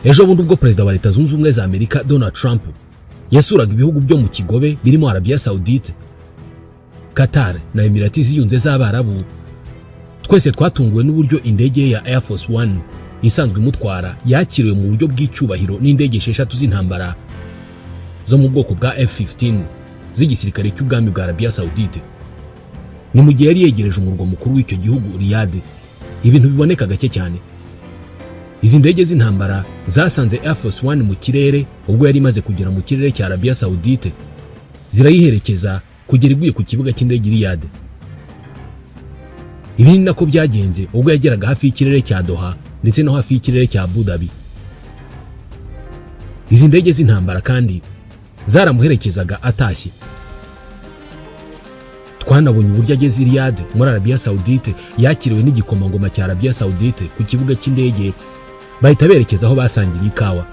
Ejo bundi, ubwo Perezida wa Leta Zunze Ubumwe za Amerika Donald Trump yasuraga ibihugu byo mu Kigobe birimo Arabia Saudite, Qatar na Emirati Ziyunze z'Abarabu, twese twatunguwe n'uburyo indege ya Air Force One isanzwe imutwara yakiriwe mu buryo bw'icyubahiro n'indege esheshatu z'intambara zo mu bwoko bwa F-15 z'igisirikare cy'ubwami bwa Arabia Saudite. Ni mu gihe yari yegereje umurwa mukuru w'icyo gihugu, Riyadh, ibintu biboneka gake cyane. Izi ndege z'intambara zasanze Air Force One mu kirere ubwo yari imaze kugera mu kirere cya Arabia Saudite, zirayiherekeza kugera iguye ku kibuga cy'indege Riyadh. Ibi ni nako byagenze ubwo yageraga hafi y'ikirere cya Doha ndetse no hafi y'ikirere cya Abu Dhabi. Izi ndege z'intambara kandi zaramuherekezaga atashye. Twanabonye uburyo ageze i Riyadh muri Arabia Saudite yakiriwe n'igikomangoma cya Arabia Saudite ku kibuga cy'indege, bahita berekeza aho basangiriye ikawa.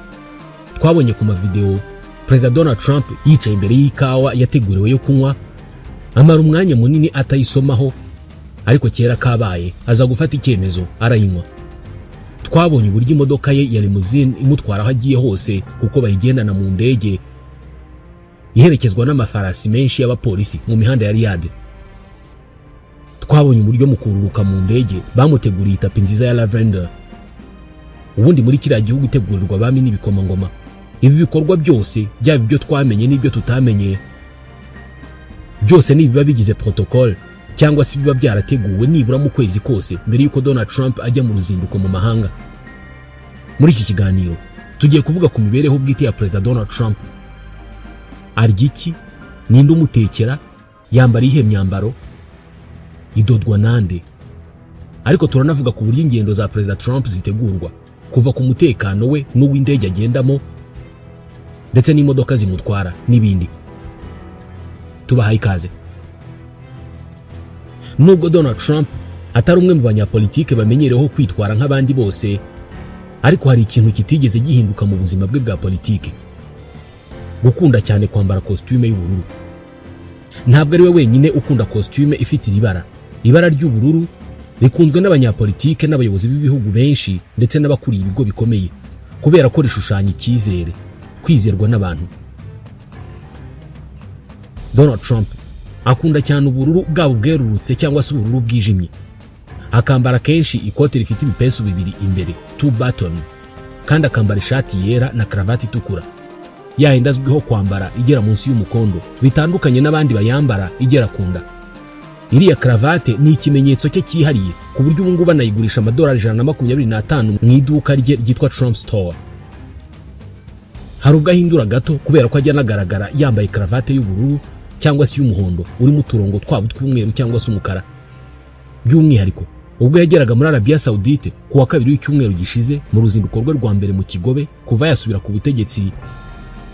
Twabonye ku mavideo Perezida Donald Trump yicaye imbere y'ikawa yateguriwe yo kunywa, amara umwanya munini atayisomaho, ariko kera kabaye aza gufata icyemezo arayinywa. Twabonye uburyo imodoka ye ya limousine imutwara aho agiye hose, kuko bayigendana mu ndege, iherekezwa n'amafarasi menshi y'abapolisi mu mihanda ya Riyadh. Twabonye uburyo mu kururuka mu ndege bamuteguriye itapi nziza ya lavender, ubundi muri kiriya gihugu itegurirwa abami n'ibikomangoma. Ibi bikorwa byose, byaba ibyo twamenye n'ibyo tutamenye, byose ni ibiba bigize protocole cyangwa se biba byarateguwe nibura mu kwezi kose mbere y'uko Donald Trump ajya mu ruzinduko mu mahanga. Muri iki kiganiro tugiye kuvuga ku mibereho bwite ya Perezida Donald Trump. Arya iki? Ninde umutekera? Yambara iyihe myambaro? Idodwa nande? Ariko turanavuga ku buryo ingendo za Perezida Trump zitegurwa, kuva ku mutekano we n'uw'indege agendamo ndetse n'imodoka zimutwara n'ibindi. Tubahaye ikaze. Nubwo Donald Trump atari umwe mu banyapolitike bamenyereweho kwitwara nk'abandi bose, ariko hari ikintu kitigeze gihinduka mu buzima bwe bwa politike: gukunda cyane kwambara kositume y'ubururu. Ntabwo ari we wenyine ukunda kositume ifite iri bara. Ibara ry'ubururu rikunzwe n'abanyapolitike n'abayobozi b'ibihugu benshi ndetse n'abakuriye ibigo bikomeye, kubera ko rishushanya icyizere, kwizerwa n'abantu. Donald Trump akunda cyane ubururu, bwaba ubwerurutse cyangwa se ubururu bwijimye. Akambara kenshi ikote rifite ibipesu bibiri imbere, two button, kandi akambara ishati yera na karavati itukura, yayindi azwiho kwambara igera munsi y'umukondo, bitandukanye n'abandi bayambara igera ku nda. Iriya karavate ni ikimenyetso cye cyihariye, ku buryo ubu ngubu anayigurisha amadolari 125 mu iduka rye ryitwa Trump Store. Hari ubwo ahindura gato, kubera ko ajya anagaragara yambaye karavate y'ubururu cyangwa se y'umuhondo urimo uturongo twaba tw'umweru cyangwa se umukara. By'umwihariko, ubwo yageraga muri Arabia Saudite ku wa kabiri w'icyumweru gishize, mu ruzinduko rwe rwa mbere mu Kigobe kuva yasubira ku butegetsi,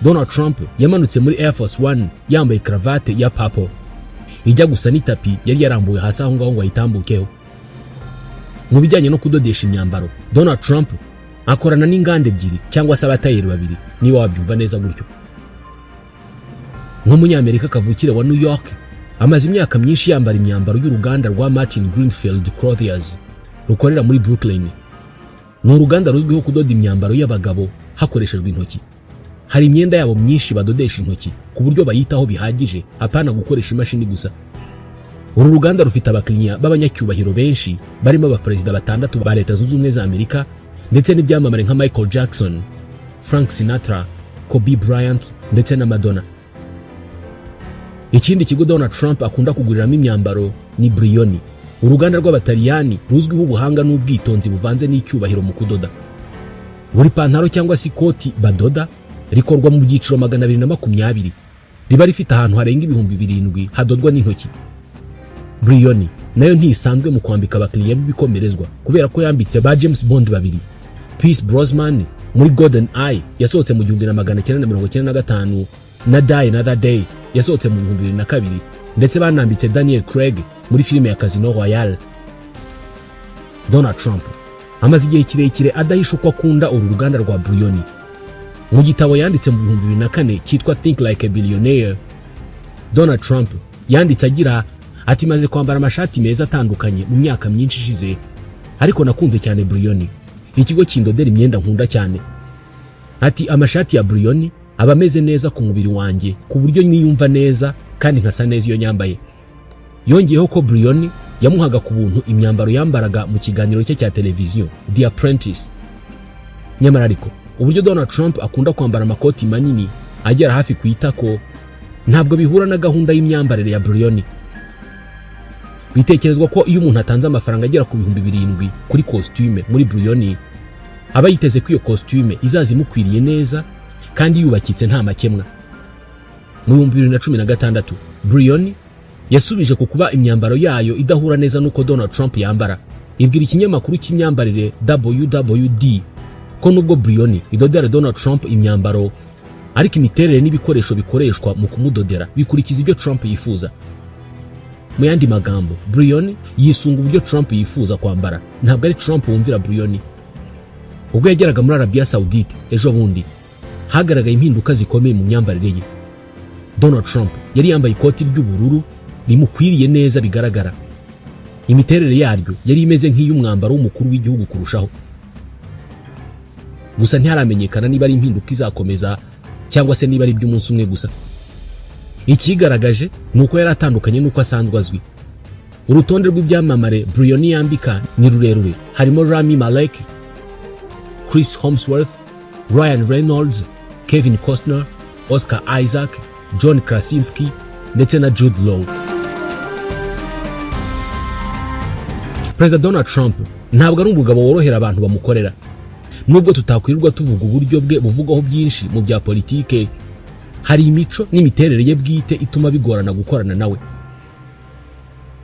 Donald Trump yamanutse muri Air Force One yambaye karavate ya purple ijya gusa n'itapi yari yarambuwe hasi aho ngaho ngo ayitambukeho. Mu bijyanye no kudodesha imyambaro, Donald Trump akorana n'inganda ebyiri cyangwa se abatayeri babiri, niba wabyumva neza gutyo. Nk'umunyamerika kavukire wa New York, amaze imyaka myinshi yambara imyambaro y'uruganda rwa Martin Greenfield Clothiers rukorera muri Brooklyn. Ni uruganda ruzwiho kudoda imyambaro y'abagabo hakoreshejwe intoki. Hari imyenda yabo myinshi badodesha intoki, ku buryo bayitaho bihagije, apana gukoresha imashini gusa. Uru ruganda rufite abakiriya b'abanyacyubahiro benshi, barimo abaperezida batandatu ba Leta Zunze Ubumwe za Amerika ndetse n'ibyamamare nka Michael Jackson, Frank Sinatra, Kobe Bryant ndetse na Madonna. Ikindi kigo Donald Trump akunda kuguriramo imyambaro ni Brioni, uruganda rw'Abataliyani ruzwiho ubuhanga n'ubwitonzi buvanze n'icyubahiro mu kudoda. Buri pantaro cyangwa se ikoti badoda rikorwa mu byiciro 220, riba rifite ahantu harenga 7000 hadodwa n'intoki. Brioni nayo ntisanzwe mu kwambika abakiriya b'ibikomerezwa, kubera ko yambitse ba James Bond babiri, Pierce Brosnan muri Golden Eye yasohotse mu 1995 na Die Another Day yasohotse mu 2002, ndetse banambitse Daniel Craig muri filime ya Casino Royale. Donald Trump amaze igihe kirekire adahisha uko akunda uru ruganda rwa Brioni. Mu gitabo yanditse mu 2004 cyitwa Think Like a Billionaire, Donald Trump yanditse agira ati: "Maze kwambara amashati meza atandukanye mu myaka myinshi ishize, ariko nakunze cyane Brioni, ikigo kindodera imyenda nkunda cyane." Ati: "Amashati ya Brioni aba ameze neza ku mubiri wanjye, ku buryo niyumva neza kandi nkasa neza iyo nyambaye." Yongeyeho ko Brioni yamuhaga ku buntu imyambaro yambaraga mu kiganiro cye cya televiziyo The Apprentice. Nyamara ariko uburyo Donald Trump akunda kwambara amakoti manini agera hafi ku itako ntabwo bihura na gahunda y'imyambarire ya Brioni. Bitekerezwa ko iyo umuntu atanze amafaranga agera ku 7000 kuri costume muri Brioni, aba yiteze ko iyo costume izaza imukwiriye neza kandi yubakitse nta makemwa. Mu 2016, Brioni yasubije ku kuba imyambaro yayo idahura neza n'uko Donald Trump yambara, ibwira ikinyamakuru cy'imyambarire WWD ko nubwo Brioni idodera Donald Trump imyambaro, ariko imiterere n'ibikoresho bikoreshwa mu kumudodera bikurikiza ibyo Trump yifuza. Mu yandi magambo, Brioni yisunga uburyo Trump yifuza kwambara, ntabwo ari Trump wumvira Brioni. Ubwo yageraga muri Arabia Saudite ejo bundi, hagaragaye impinduka zikomeye mu myambarire ye. Donald Trump yari yambaye ikoti ry'ubururu rimukwiriye neza bigaragara. Imiterere yaryo yari imeze nk'iy'umwambaro w'umukuru w'igihugu kurushaho. Gusa ntiharamenyekana niba ari impinduka izakomeza cyangwa se niba ari iby'umunsi umwe gusa. Ikigaragaje ni uko yari atandukanye n'uko asanzwe azwi. Urutonde rw'ibyamamare Brioni yambika ni rurerure, harimo Rami Malek, Chris Hemsworth, Ryan Reynolds, Kevin Costner, Oscar Isaac, John Krasinski ndetse na Jude Law. Perezida Donald Trump ntabwo ari umugabo worohera abantu bamukorera. Nubwo tutakwirirwa tuvuga uburyo bwe buvugwaho byinshi mu bya politike, hari imico n'imiterere ye bwite ituma bigorana gukorana nawe.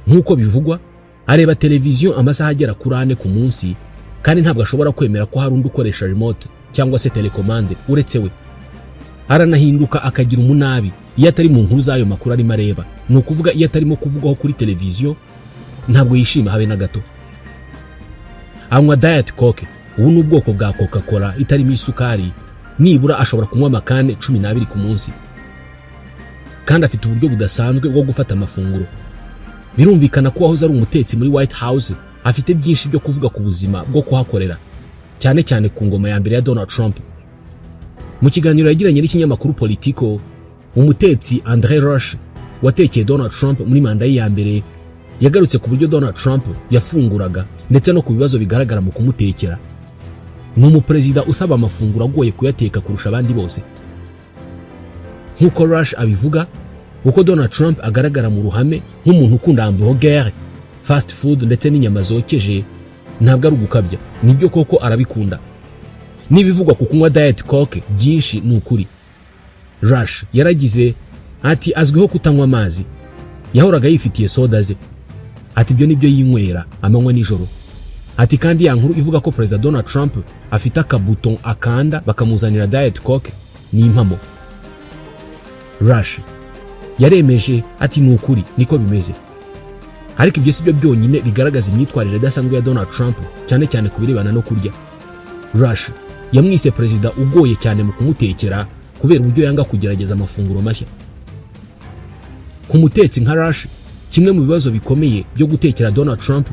Nk'uko bivugwa, areba televiziyo amasaha agera kuri 4 ku munsi, kandi ntabwo ashobora kwemera ko hari undi ukoresha remote cyangwa se telekomande uretse we. Aranahinduka akagira umunabi iyo atari mu nkuru z'ayo makuru arimo areba, ni ukuvuga iyo atarimo kuvugwaho kuri televiziyo ntabwo yishima habe na gato. Anywa Diet Coke, ubu ni ubwoko bwa Coca Cola itarimo isukari. Nibura ashobora kunywa amakane 12 ku munsi, kandi afite uburyo budasanzwe bwo gufata amafunguro. Birumvikana ko wahoze ari umutetsi muri White House afite byinshi byo kuvuga ku buzima bwo kuhakorera, cyane cyane ku ngoma ya mbere ya Donald Trump. Mu kiganiro yagiranye n'ikinyamakuru Politico, umutetsi Andre Rush watekeye Donald Trump muri manda ye ya mbere yagarutse ku buryo Donald Trump yafunguraga ndetse no ku bibazo bigaragara mu kumutekera. Ni umuperezida usaba amafunguro agoye kuyateka kurusha abandi bose. Nk'uko Rush abivuga, uko Donald Trump agaragara mu ruhame nk'umuntu ukunda hamburger, fast food ndetse n'inyama zokeje, ntabwo ari ugukabya, nibyo koko arabikunda. N'ibivugwa ku kunywa Diet Coke byinshi ni ukuri. Rush yaragize ati: "Azwiho kutanywa amazi, yahoraga yifitiye soda ze." Ati: "Ibyo nibyo yinywera amanywa nijoro." Ati: "Kandi ya nkuru ivuga ko Perezida Donald Trump afite akabuto akanda bakamuzanira Diet Coke ni impamo." Rush yaremeje ati: "Ni ukuri, niko bimeze." Ariko ibyo si byo byonyine bigaragaza imyitwarire idasanzwe ya Donald Trump, cyane cyane ku birebana no kurya. Rush yamwise perezida ugoye cyane mu kumutekera kubera uburyo yanga kugerageza amafunguro mashya. Ku mutetsi nka Rush, kimwe mu bibazo bikomeye byo gutekera Donald Trump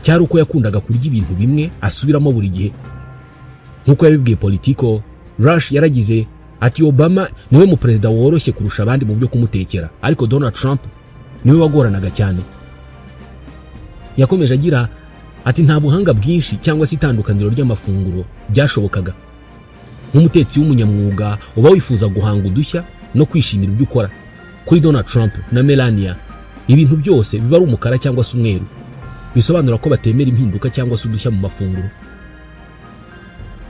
cyari uko yakundaga kurya ibintu bimwe asubiramo buri gihe. Nk'uko yabibwiye Politico, Rush yaragize ati: "Obama niwe mu perezida woroshye kurusha abandi mu byo kumutekera, ariko Donald Trump niwe wagoranaga cyane." Yakomeje agira ati: "Nta buhanga bwinshi cyangwa se itandukaniro ry'amafunguro byashobokaga. Nk'umutetsi w'umunyamwuga uba wifuza guhanga udushya no kwishimira ibyo ukora. Kuri Donald Trump na Melania, ibintu byose biba ari umukara cyangwa se umweru, bisobanura ko batemera impinduka cyangwa se udushya mu mafunguro.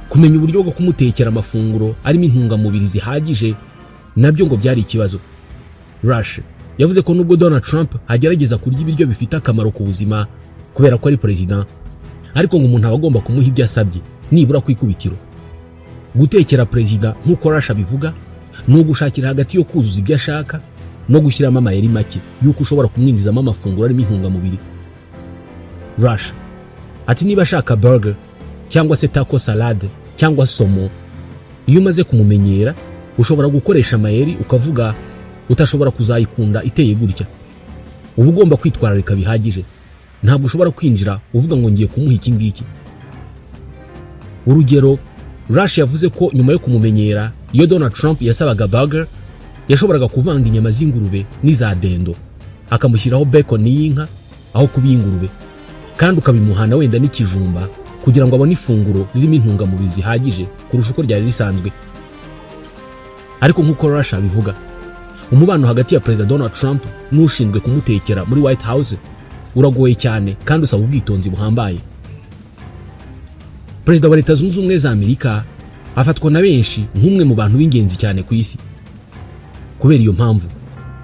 Kumenya uburyo bwo kumutekera amafunguro arimo intungamubiri zihagije nabyo ngo byari ikibazo." Rush yavuze ko nubwo Donald Trump agerageza kurya ibiryo bifite akamaro ku buzima kubera ko ari perezida, ariko ngo umuntu aba agomba kumuha ibyo asabye nibura ku ikubitiro. Gutekera perezida, nk'uko Rush abivuga, ni ugushakira hagati yo kuzuza ibyo ashaka no gushyiramo amayeri make y'uko ushobora kumwinjizamo amafunguro arimo intungamubiri. Rush ati: "Niba ashaka burger cyangwa se taco salade cyangwa saumon, iyo umaze kumumenyera ushobora gukoresha amayeri ukavuga utashobora kuzayikunda iteye gutya. Uba ugomba kwitwararika bihagije, ntabwo ushobora kwinjira uvuga ngo ngiye kumuha iki ngiki." Urugero, Rush yavuze ko nyuma yo kumumenyera, iyo Donald Trump yasabaga burger, yashoboraga kuvanga inyama z'ingurube n'iza dendo, akamushyiraho bacon y'inka aho kuba iy'ingurube, kandi ukabimuhana wenda n'ikijumba kugira ngo abone ifunguro ririmo intungamubiri zihagije kurusha uko ryari risanzwe. Ariko nk'uko Rush abivuga, umubano hagati ya Perezida Donald Trump n'ushinzwe kumutekera muri White House uragoye cyane kandi usaba ubwitonzi buhambaye. Perezida wa Leta Zunze Ubumwe za Amerika afatwa na benshi nk'umwe mu bantu b'ingenzi cyane ku isi. Kubera iyo mpamvu,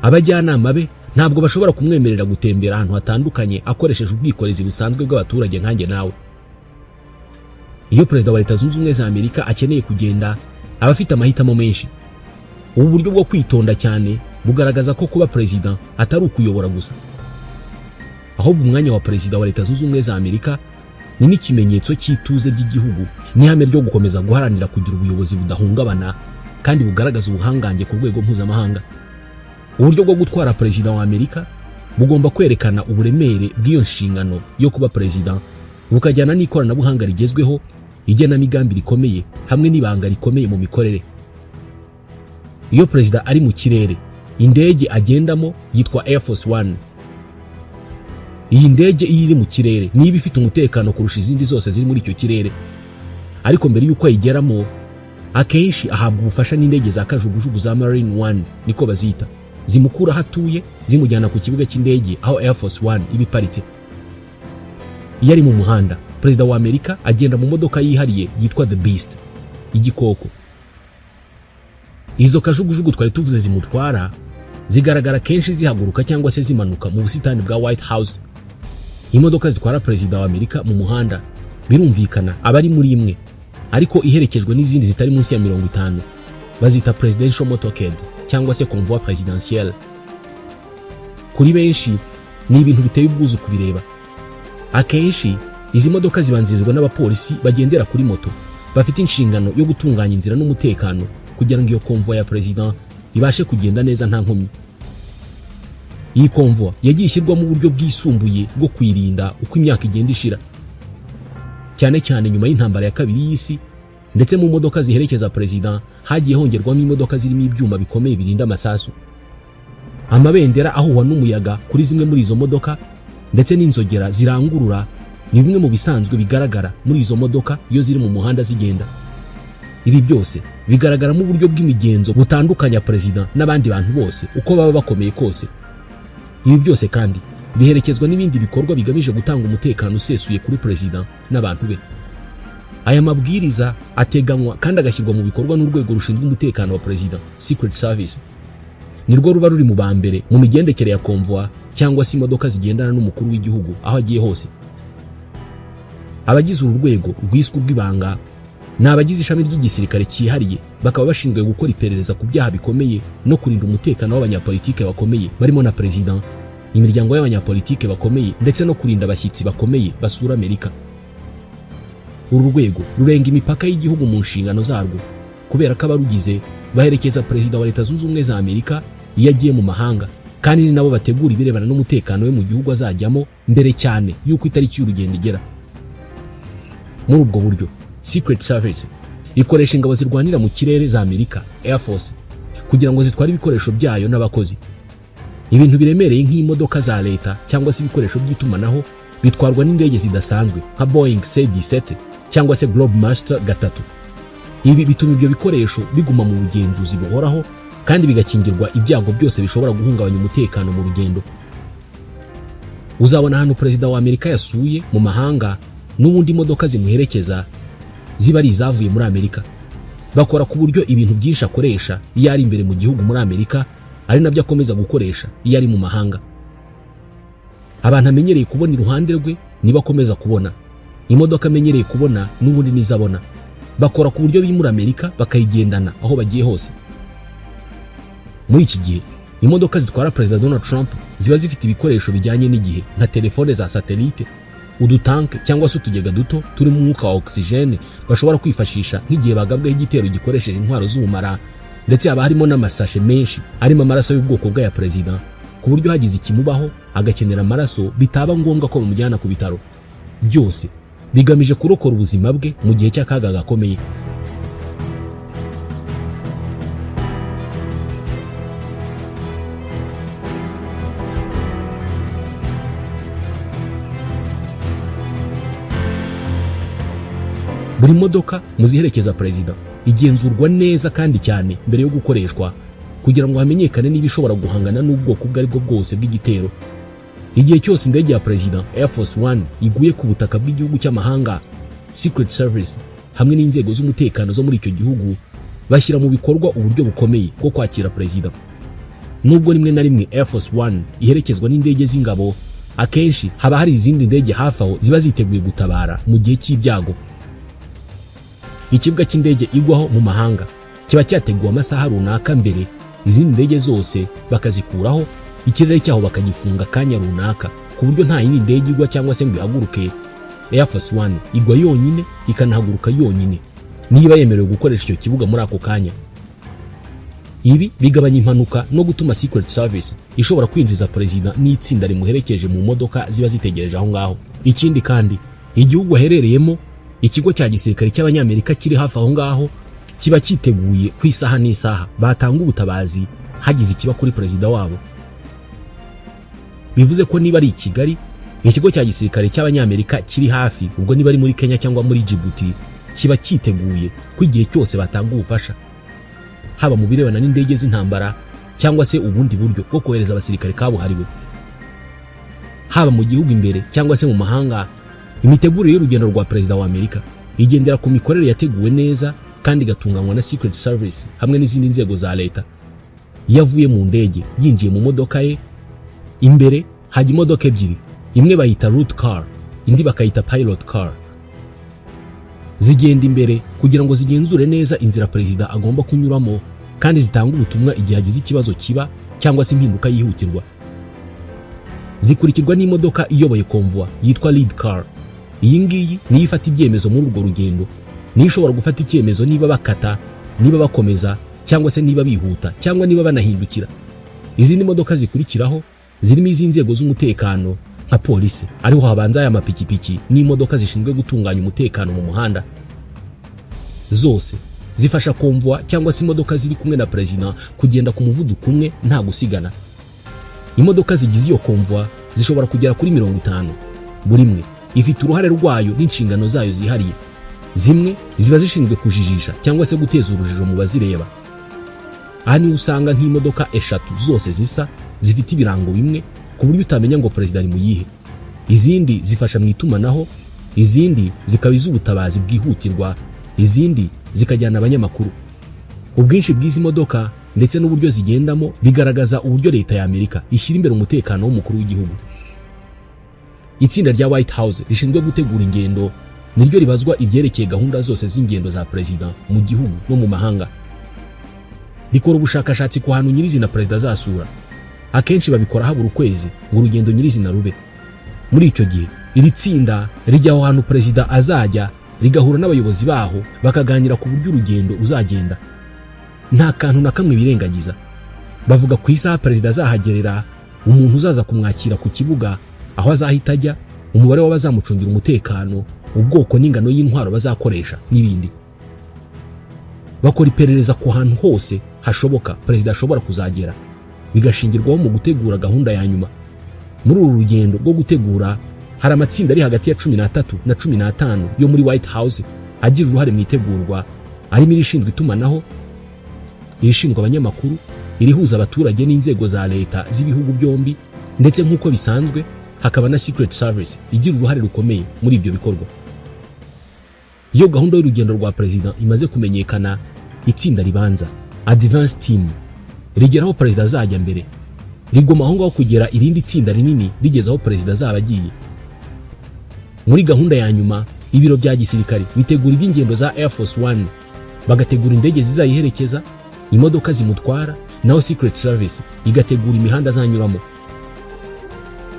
abajyanama be ntabwo bashobora kumwemerera gutembera ahantu hatandukanye akoresheje ubwikorezi busanzwe bw'abaturage nkanjye nawe. Iyo perezida wa Leta Zunze Ubumwe za Amerika akeneye kugenda, aba afite amahitamo menshi. Ubu buryo bwo kwitonda cyane bugaragaza ko kuba perezida atari ukuyobora gusa, ahubwo umwanya wa perezida wa Leta Zunze Ubumwe za Amerika ni n'ikimenyetso cy'ituze ry'igihugu n'ihame ryo gukomeza guharanira kugira ubuyobozi budahungabana kandi bugaragaza ubuhangange ku rwego mpuzamahanga. Uburyo bwo gutwara perezida wa Amerika bugomba kwerekana uburemere bw'iyo nshingano yo kuba perezida, bukajyana n'ikoranabuhanga rigezweho, igenamigambi rikomeye hamwe n'ibanga rikomeye mu mikorere. Iyo perezida ari mu kirere, indege agendamo yitwa Air Force One. Iyi ndege iyo iri mu kirere niba ifite umutekano kurusha izindi zose ziri muri icyo kirere. Ariko mbere y'uko ayigeramo, akenshi ahabwa ubufasha n'indege za kajugujugu za Marine One, niko bazita, zimukura aho atuye zimujyana ku kibuga cy'indege aho Air Force One iba iparitse. Iyo ari mu muhanda, perezida wa Amerika agenda mu modoka yihariye yitwa The Beast, igikoko. Izo kajugujugu twari tuvuze zimutwara zigaragara kenshi zihaguruka cyangwa se zimanuka mu busitani bwa White House. Imodoka zitwara perezida wa Amerika mu muhanda, birumvikana aba ari muri imwe ariko iherekejwe n'izindi zitari munsi ya 50, bazita presidential motorcade cyangwa se convoi présidentielle. Kuri benshi ni ibintu biteye ubwuzu kubireba. Akenshi izi modoka zibanzirizwa n'abapolisi bagendera kuri moto bafite inshingano yo gutunganya inzira n'umutekano kugira ngo iyo convoi ya perezida ibashe kugenda neza nta nkomyi. Iyi convoi yagiye ishyirwamo uburyo bwisumbuye bwo kwirinda uko imyaka igenda ishira, cyane cyane nyuma y'intambara ya kabiri y'isi. Ndetse mu modoka ziherekeza perezida hagiye hongerwamo imodoka zirimo ibyuma bikomeye birinda amasasu, amabendera ahuhwa n'umuyaga kuri zimwe muri izo modoka, ndetse n'inzogera zirangurura ni bimwe mu bisanzwe bigaragara muri izo modoka iyo ziri mu muhanda zigenda. Ibi byose bigaragaramo uburyo bw'imigenzo butandukanya perezida n'abandi bantu bose uko baba bakomeye kose. Ibi byose kandi biherekezwa n'ibindi bikorwa bigamije gutanga umutekano usesuye kuri perezida n'abantu be. Aya mabwiriza ateganywa kandi agashyirwa mu bikorwa n'urwego rushinzwe umutekano wa perezida, Secret Service. Nirwo ruba ruri mu ba mbere mu migendekere ya convoi cyangwa se imodoka zigendana n'umukuru w'igihugu aho agiye hose. Abagize uru rwego rwiswe urw'ibanga ni abagize ishami ry'igisirikare cyihariye, bakaba bashinzwe gukora iperereza ku byaha bikomeye no kurinda umutekano w'abanyapolitike bakomeye barimo na perezida, imiryango y'abanyapolitike bakomeye, ndetse no kurinda abashyitsi bakomeye basura Amerika. Uru rwego rurenga imipaka y'igihugu mu nshingano zarwo, kubera ko abarugize baherekeza perezida wa Leta Zunze Ubumwe za Amerika iyo agiye mu mahanga, kandi ni nabo bategura ibirebana n'umutekano we mu gihugu azajyamo mbere cyane y'uko itariki y'urugendo igera. Muri ubwo buryo, Secret Service ikoresha ingabo zirwanira mu kirere za Amerika, Air Force, kugira ngo zitware ibikoresho byayo n'abakozi. Ibintu biremereye nk'imodoka za leta cyangwa se ibikoresho by'itumanaho bitwarwa n'indege zidasanzwe nka Boeing C-17 cyangwa se Globemaster 3. Ibi bituma ibyo bikoresho biguma mu bugenzuzi buhoraho kandi bigakingirwa ibyago byose bishobora guhungabanya umutekano mu rugendo. Uzabona ahantu perezida wa Amerika yasuye mu mahanga, n'ubundi imodoka zimuherekeza ziba ari izavuye muri Amerika. Bakora ku buryo ibintu byinshi akoresha iyo ari imbere mu gihugu muri Amerika ari nabyo akomeza gukoresha iyo ari mu mahanga. Abantu amenyereye kubona iruhande rwe nibo akomeza kubona, imodoka amenyereye kubona n'ubundi nizo abona. Bakora ku buryo bimura Amerika bakayigendana aho bagiye hose. Muri iki gihe, imodoka zitwara perezida Donald Trump ziba zifite ibikoresho bijyanye n'igihe nka telefone za satelite, udutanke cyangwa se utugega duto turimo umwuka wa oxygène bashobora kwifashisha nk'igihe bagabweho igitero gikoresheje intwaro z'ubumara. Ndetse haba harimo n'amasashe menshi arimo amaraso y'ubwoko bw'aya perezida, ku buryo hagize ikimubaho agakenera amaraso bitaba ngombwa ko bamujyana ku bitaro. Byose bigamije kurokora ubuzima bwe mu gihe cy'akaga gakomeye. Buri modoka mu ziherekeza perezida igenzurwa neza kandi cyane mbere yo gukoreshwa, kugira ngo hamenyekane niba ishobora guhangana n'ubwoko ubwo ari bwo bwose bw'igitero. Igihe cyose indege ya perezida Air Force One iguye ku butaka bw'igihugu cy'amahanga, Secret Service hamwe n'inzego z'umutekano zo muri icyo gihugu bashyira mu bikorwa uburyo bukomeye bwo kwakira perezida. Nubwo rimwe na rimwe Air Force One iherekezwa n'indege z'ingabo, akenshi haba hari izindi ndege hafi aho ziba ziteguye gutabara mu gihe cy'ibyago. Ikibuga cy'indege igwaho mu mahanga kiba cyateguwe amasaha runaka mbere, izindi ndege zose bakazikuraho, ikirere cyaho bakagifunga akanya runaka, ku buryo nta yindi ndege igwa cyangwa se ngo ihaguruke. Air Force One igwa yonyine, ikanahaguruka yonyine niba yemerewe gukoresha icyo kibuga muri ako kanya. Ibi bigabanya impanuka no gutuma Secret Service ishobora kwinjiza perezida n'itsinda rimuherekeje mu modoka ziba zitegereje aho ngaho. Ikindi kandi, igihugu aherereyemo, ikigo cya gisirikare cy'Abanyamerika kiri hafi aho ngaho kiba cyiteguye ku isaha n'isaha batanga ubutabazi hagize ikiba kuri perezida wabo. Bivuze ko niba ari i Kigali, ikigo cya gisirikare cy'Abanyamerika kiri hafi, ubwo niba ari muri Kenya cyangwa muri Djibouti, kiba cyiteguye ko igihe cyose batanga ubufasha, haba mu birebana n'indege z'intambara cyangwa se ubundi buryo bwo kohereza abasirikare kabuhariwe. Haba mu gihugu imbere cyangwa se mu mahanga, imitegurire y'urugendo rwa perezida wa Amerika igendera ku mikorere yateguwe neza kandi igatunganywa na Secret Service hamwe n'izindi nzego za leta. Iyo avuye mu ndege yinjiye mu modoka ye, imbere hajya imodoka ebyiri: imwe bayita route car, indi bakayita pilot car. Zigenda imbere kugira ngo zigenzure neza inzira perezida agomba kunyuramo, kandi zitanga ubutumwa igihe hagize ikibazo kiba cyangwa se impinduka yihutirwa. Zikurikirwa n'imodoka iyoboye convoi yitwa lead car. Iyi ngiyi niyo ifata ibyemezo muri urwo rugendo, niyo ishobora gufata icyemezo niba bakata, niba bakomeza, cyangwa se niba bihuta, cyangwa niba banahindukira. Izindi modoka zikurikiraho zirimo iz'inzego z'umutekano nka polisi, ariho habanza aya mapikipiki n'imodoka zishinzwe gutunganya umutekano mu muhanda. Zose zifasha convoi cyangwa se imodoka ziri kumwe na perezida kugenda ku muvuduko umwe nta gusigana. Imodoka zigize iyo convoi zishobora kugera kuri 50. Buri imwe ifite uruhare rwayo n'inshingano zayo zihariye. Zimwe ziba zishinzwe kujijisha cyangwa se guteza urujijo mu bazireba. Aha niho usanga nk'imodoka eshatu zose zisa, zifite ibirango bimwe, ku buryo utamenya ngo perezida ari mu yihe. Izindi zifasha mu itumanaho, izindi zikaba iz'ubutabazi bwihutirwa, izindi zikajyana abanyamakuru. Ubwinshi bw'izi modoka ndetse n'uburyo zigendamo bigaragaza uburyo leta ya Amerika ishyira imbere umutekano w'umukuru w'igihugu. Itsinda rya White House rishinzwe gutegura ingendo niryo ribazwa ibyerekeye gahunda zose z'ingendo za perezida mu gihugu no mu mahanga. Rikora ubushakashatsi ku hantu nyirizina perezida azasura. Akenshi babikora habura ukwezi ngo urugendo nyirizina rube. Muri icyo gihe, iri tsinda rijya aho hantu perezida azajya, rigahura n'abayobozi baho, bakaganira ku buryo urugendo ruzagenda. Nta kantu na kamwe birengagiza. Bavuga ku isaha perezida azahagerera, umuntu uzaza kumwakira ku kibuga, aho azahita ajya, umubare w'abazamucungira umutekano, ubwoko n'ingano y'intwaro bazakoresha n'ibindi. Bakora iperereza ku hantu hose hashoboka perezida ashobora kuzagera, bigashingirwaho mu gutegura gahunda ya nyuma. Muri uru rugendo rwo gutegura, hari amatsinda ari hagati ya 13 na 15 yo muri White House agira uruhare mu itegurwa, arimo irishinzwe itumanaho, irishinzwe abanyamakuru, irihuza abaturage n'inzego za leta z'ibihugu byombi, ndetse nk'uko bisanzwe hakaba na Secret Service igira uruhare rukomeye muri ibyo bikorwa. Iyo gahunda y'urugendo rwa perezida imaze kumenyekana, itsinda ribanza, advance team, rigera aho perezida azajya mbere, riguma aho ngaho kugera irindi tsinda rinini rigeze aho perezida azaba agiye. Muri gahunda ya nyuma, ibiro bya gisirikare bitegura iby'ingendo za Air Force One, bagategura indege zizayiherekeza, imodoka zimutwara, naho Secret Service igategura imihanda azanyuramo.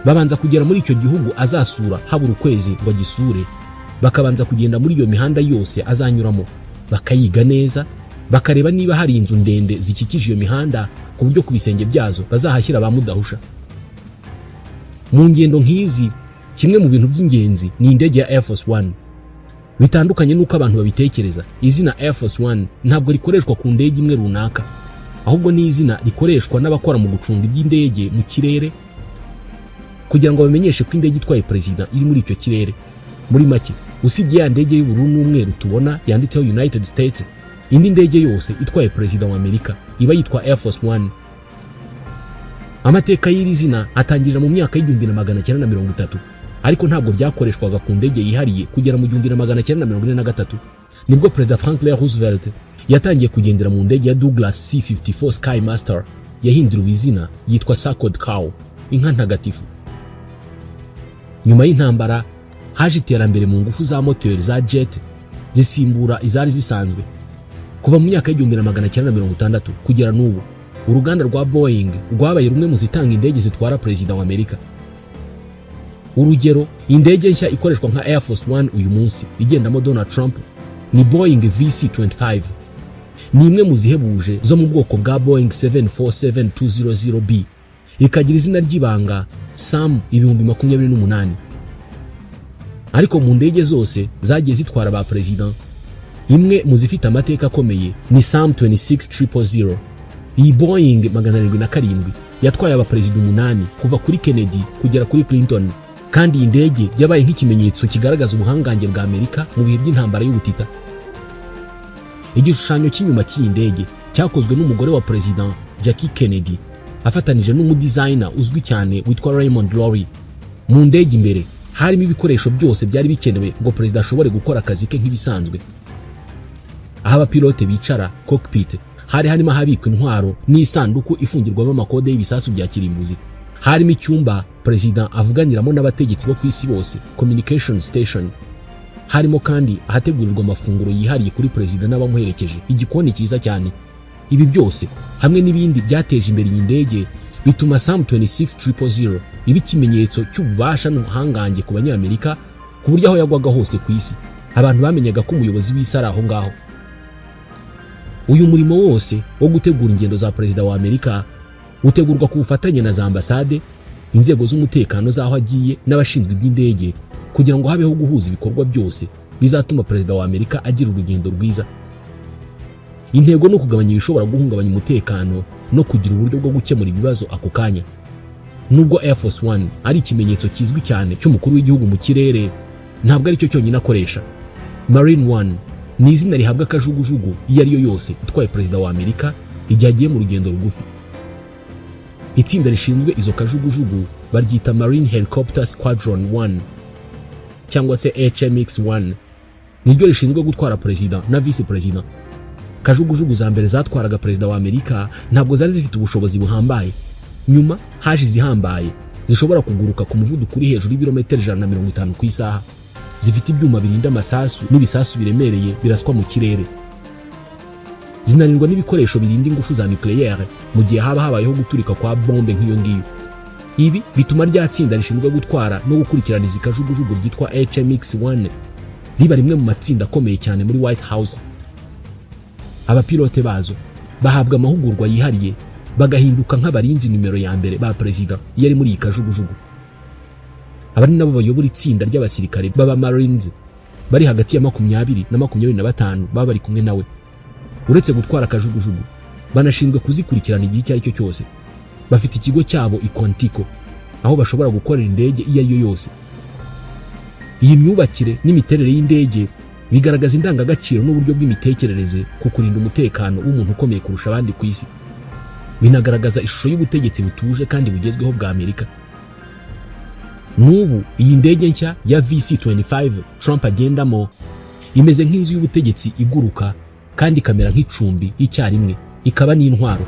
Babanza kugera muri icyo gihugu azasura habura ukwezi ngo agisure, bakabanza kugenda muri iyo mihanda yose azanyuramo, bakayiga neza, bakareba niba hari inzu ndende zikikije iyo mihanda, ku buryo ku bisenge byazo bazahashyira ba mudahusha. Mu ngendo nk'izi, kimwe mu bintu by'ingenzi ni indege ya Air Force One. Bitandukanye n'uko abantu babitekereza, izina Air Force One ntabwo rikoreshwa ku ndege imwe runaka, ahubwo ni izina rikoreshwa n'abakora mu gucunga iby'indege mu kirere, kugira ngo bamenyeshe ko indege itwaye perezida iri muri icyo kirere. Muri make, usibye ya ndege y'ubururu n'umweru tubona yanditseho United States, indi ndege yose itwaye perezida wa Amerika iba yitwa Air Force One. Amateka y'iri zina atangirira mu myaka y'1930, ariko ntabwo ryakoreshwaga ku ndege yihariye kugera mu 1943. Nibwo Perezida Franklin Roosevelt yatangiye kugendera mu ndege ya Douglas C-54 Skymaster, yahinduriwe izina yitwa Sacred Cow, inka ntagatifu. Nyuma y'intambara haje iterambere mu ngufu za moteri za jet, zisimbura izari zisanzwe. Kuva mu myaka y'1960 kugera n'ubu, uruganda rwa Boeing rwabaye rumwe mu zitanga indege zitwara perezida wa Amerika. Urugero, indege nshya ikoreshwa nka Air Force One uyu munsi igendamo Donald Trump ni Boeing VC-25. Ni imwe mu zihebuje zo mu bwoko bwa Boeing 747-200B, ikagira izina ry'ibanga SAM 280. Ariko mu ndege zose zagiye zitwara ba perezida, imwe mu zifite amateka akomeye ni SAM 26000. Iyi Boeing 707 yatwaye abaperezida umunani kuva kuri Kennedy kugera kuri Clinton, kandi iyi ndege yabaye nk'ikimenyetso kigaragaza ubuhangange bwa Amerika mu bihe by'intambara y'ubutita. Igishushanyo cy'inyuma cy'iyi ndege cyakozwe n'umugore wa Perezida Jackie Kennedy afatanije n'umudizayina uzwi cyane witwa Raymond Loewy. Mu ndege imbere harimo ibikoresho byose byari bikenewe ngo perezida ashobore gukora akazi ke nk'ibisanzwe. Aho abapilote bicara, cockpit, hari harimo ahabikwa intwaro n'isanduku ifungirwamo amakode y'ibisasu bya kirimbuzi. Harimo icyumba perezida avuganiramo n'abategetsi bo ku isi bose, communication station. Harimo kandi ahategurirwa amafunguro yihariye kuri perezida n'abamuherekeje, igikoni cyiza cyane. Ibi byose hamwe n'ibindi byateje imbere iyi ndege, bituma SAM 26000 iba ikimenyetso cy'ububasha n'ubuhangange ku Banyamerika, ku buryo aho yagwaga hose ku isi abantu bamenyaga ko umuyobozi w'isi ari aho ngaho. Uyu murimo wose wo gutegura ingendo za perezida wa Amerika utegurwa ku bufatanye na za ambasade, inzego z'umutekano z'aho agiye n'abashinzwe iby'indege, kugira ngo habeho guhuza ibikorwa byose bizatuma perezida wa Amerika agira urugendo rwiza. Intego ni ukugabanya ibishobora guhungabanya umutekano no kugira uburyo bwo gukemura ibibazo ako kanya. Nubwo Air Force One ari ikimenyetso kizwi cyane cy'umukuru w'igihugu mu kirere, ntabwo aricyo cyonyine akoresha. Marine One ni izina rihabwa akajugujugu iyo ari yo yose itwaye perezida wa Amerika igihe agiye mu rugendo rugufi. Itsinda rishinzwe izo kajugujugu baryita Marine Helicopter Squadron 1 cyangwa se HMX 1. Niryo rishinzwe gutwara perezida na visi perezida. Kajugujugu za mbere zatwaraga perezida wa Amerika ntabwo zari zifite ubushobozi buhambaye. Nyuma haje izihambaye zishobora kuguruka ku muvuduko uri hejuru y'ibirometero 150 ku isaha, zifite ibyuma birinda amasasu n'ibisasu biremereye biraswa mu kirere, zinarindwa n'ibikoresho birinda ingufu za nucléaire mu gihe haba habayeho guturika kwa bombe nk'iyo ngiyo. Ibi bituma rya tsinda rishinzwe gutwara no gukurikirana izi kajugujugu ryitwa HMX-1 riba rimwe mu matsinda akomeye cyane muri White House. Abapilote bazo bahabwa amahugurwa yihariye, bagahinduka nk'abarinzi nimero ya mbere ba perezida iyo ari muri iyi kajugujugu. Aba ni nabo bayobora itsinda ry'abasirikare b'aba Marines bari hagati ya 20 na 25 baba bari kumwe nawe. Uretse gutwara akajugujugu, banashinzwe kuzikurikirana igihe icyo ari cyo cyose. Bafite ikigo cyabo i Quantico aho bashobora gukorera indege iyo ari yo yose. Iyi myubakire n'imiterere y'indege bigaragaza indangagaciro n'uburyo bw'imitekerereze ku kurinda umutekano w'umuntu ukomeye kurusha abandi ku isi. Binagaragaza ishusho y'ubutegetsi butuje kandi bugezweho bwa Amerika. N'ubu iyi ndege nshya ya VC-25 Trump agendamo imeze nk'inzu y'ubutegetsi iguruka, kandi ikamera nk'icumbi icyarimwe, ikaba n'intwaro.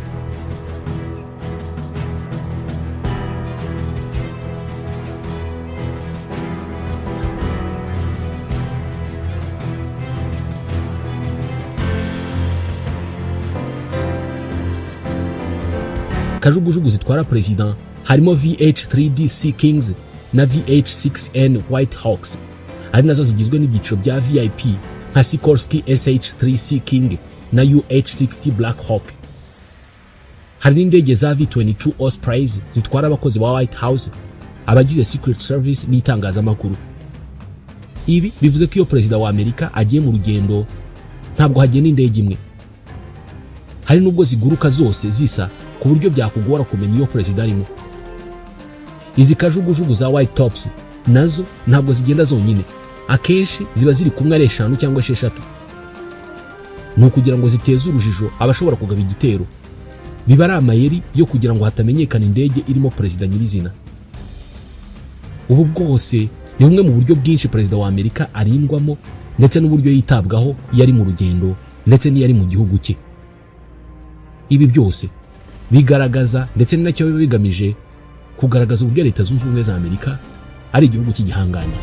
Kajugujugu zitwara perezida harimo VH-3D Sea Kings na VH-6N White Hawks, ari nazo zigizwe n'ibyiciro bya VIP nka Sikorsky SH-3 Sea King na UH-60 Black Hawk. Hari n'indege za V-22 Ospreys zitwara abakozi ba White House, abagize Secret Service n'itangazamakuru. Ibi bivuze ko iyo perezida wa Amerika agiye mu rugendo, ntabwo hagenda indege imwe. Hari n'ubwo ziguruka zose zisa ku buryo byakugora kumenya iyo perezida arimo. Izi kajugujugu za White Tops nazo ntabwo zigenda zonyine. Akenshi ziba ziri kumwe ari eshanu cyangwa esheshatu. Ni ukugira ngo ziteze urujijo abashobora kugaba igitero. Biba ari amayeri yo kugira ngo hatamenyekana indege irimo perezida nyirizina. Ubu bwose ni bumwe mu buryo bwinshi perezida wa Amerika arindwamo, ndetse n'uburyo yitabwaho iyo ari mu rugendo ndetse n'iyo ari mu gihugu cye. Ibi byose bigaragaza, ndetse ni nacyo biba bigamije kugaragaza, uburyo Leta Zunze Ubumwe za Amerika ari igihugu cy'igihangange.